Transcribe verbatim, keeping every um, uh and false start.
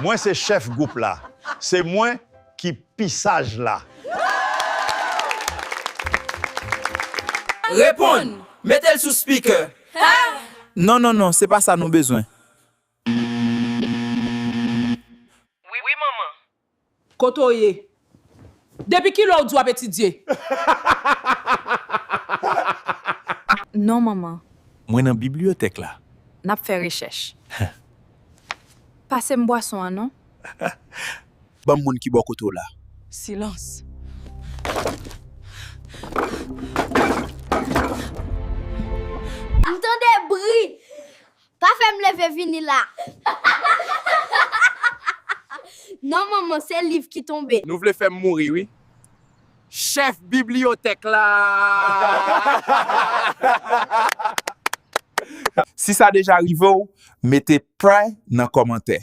Mwen se chèf gwoup la. Se mwen ki pi saj la. Reponn! Mete l sou speaker. Non, non, non, se pa sa nou bezwen. Wi, wi, manman. Kote w ye? Depi kilè w di w ap etidye? Non, manman. Mwen nan bibliyotèk la. N ap fè rechèch. Pase m bwason an non. Ban m moun ki bò kote w la. Silans. M tande bri. Pa fè m leve vini la. Non, manman, se liv ki tonbe. Nou vle fè m mouri, wi. Chèf bibliyotèk la! Si sa deja rive w, mete pray nan kòmantè.